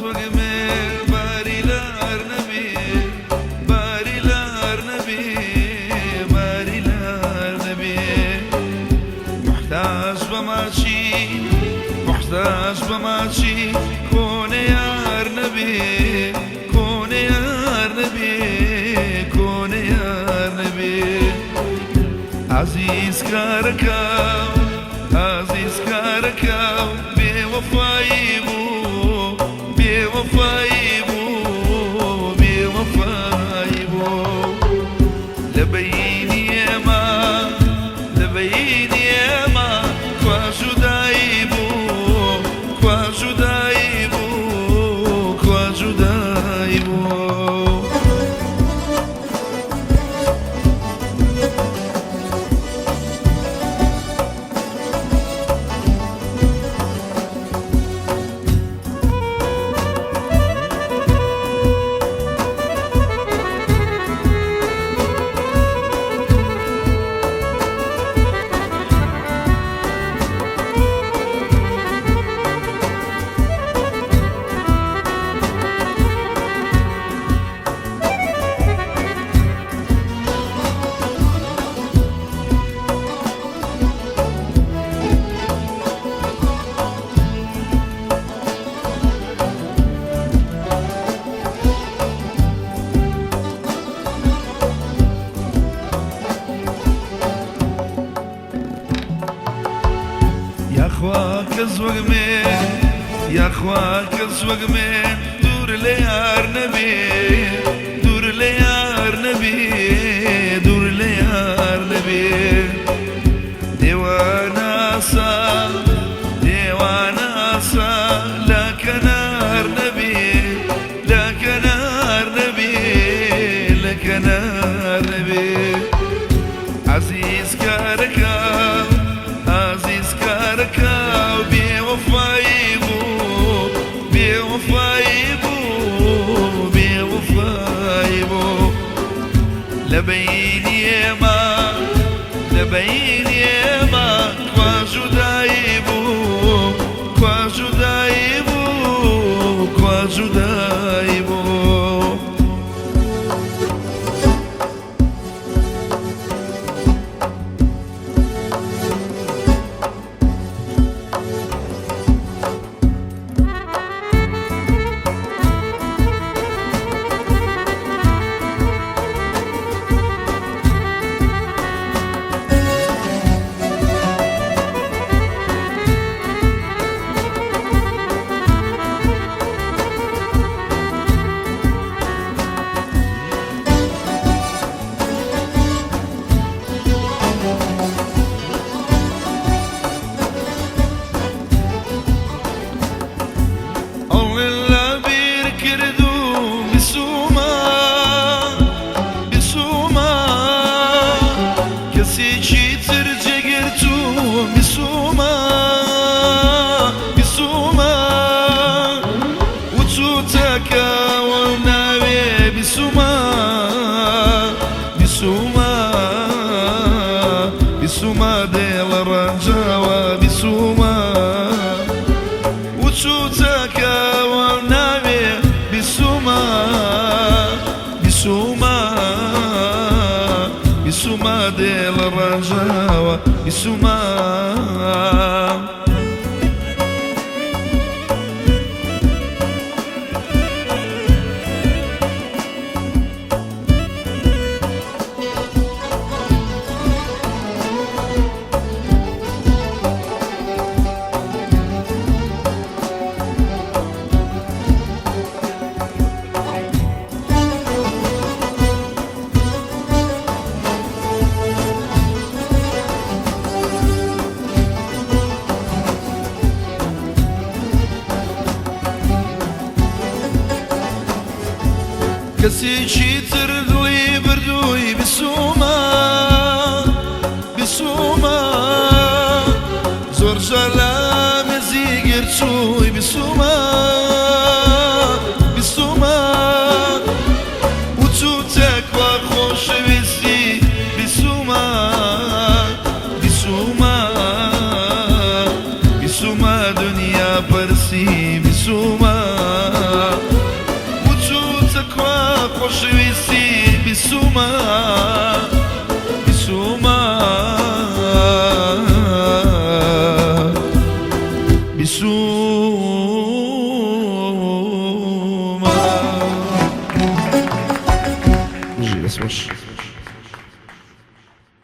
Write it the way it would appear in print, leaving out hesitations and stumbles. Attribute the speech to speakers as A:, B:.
A: وەک مێ باری لار نەبێ، باری لار نەبێ، باری لار نەبێ. موحتاج بە ماچی، موحتاج بە ماچی کۆنە یار نەبێ، کۆنە یار نەبێ، کۆنە یار نەبێ. عەزیز کارەکەم، عەزیز کارەکەم بێوەفایی بوو، بێوەفایی بوو، بێوەفایی بوو. لە بەینی ئێمە، لە بەینی ئێمە کوا جودایی بوو، کوا جودایی بوو، کوا جودایی بوو. یاخوا کەس وەک مێ، یاخوا کەس وەک مێ دوور لە یار نەبێ، دوور لە یار نەبێ، دوور لە یار نەبێ. دێواناسا، دێواناسا لە کەنار نەبێ، لە کەنار نەبێ، لە کەنار نەبێ. عەزیز کارەکە، ئازیز کارەکە بێوەفایی بوو، بێوەفایی بوو، بێوەفایی بوو. لە بەینی ئێمە، لە بەینی ئێمە کوا جودایی بوو، کوا جودایی بوو، کوا جودایی بوو. ئەڵێ لە بیر کردوو بسوومە، بسوومە، کەسێکی تر جێگرتوو بسوومە، بسوومە، وچووتەکەوە ناوێ بسوومە، بسوومە، بسوومە دێڵە ڕەنجاوە بسوومە، وچووتەکەوە ناوێ بسوومە، بسوومە، بسوومە دێڵە ڕەنجاوە بسوومە. کەسێکی تر دڵی بردووی بسوومە، بسوومە، زۆر جار لە مێزی گرچووی بسوومە، بسوومە، وچووتەکوا خۆشەویستی بسوومە، بسوومە، بسوومە دنیا پەرسی بسوومە. بیسوومە بیسوومە. بژی دەست خۆش.